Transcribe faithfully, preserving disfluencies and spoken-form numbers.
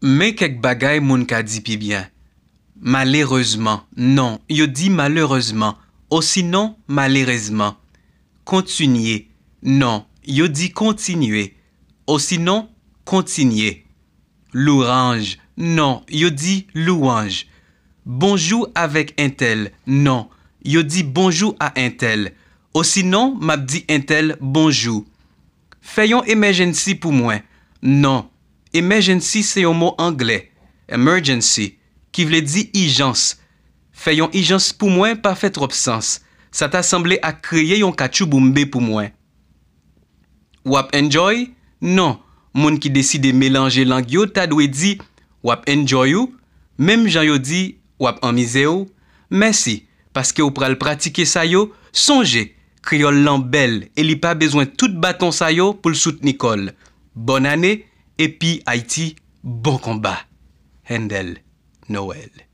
Men kèk bagay moun ka di pi byen. Malerezman, non, yo di malerezman, osinon malerezman. Kontinye, non, yo di kontinye, osinon kontinye. Louranj, non, yo di louwanj. Bonjou avèk entèl, non, yo di bonjou a entèl. Osinon, m ap di entèl bonjou. Fè yon emergency pou mwen. Non, emergency se yon mo anglè, emergency, ki vle di ijans. Fè yon ijans pou mwen pa fè twòp sans. Sa ta sanble ak kreye yon katchouboumbe pou mwen. W ap enjoy? Non, moun ki deside melanje lang yo ta dwe di w ap enjoy ou, menm jan yo di w ap anmize w. Mèsi, paske w pral pratike sa yo. Sonje, kreyòl lan bèl e li pa bezwen tout baton sa yo pou l soutni kò l. Bòn ane, epi Ayiti, bon konba. Handel Noël.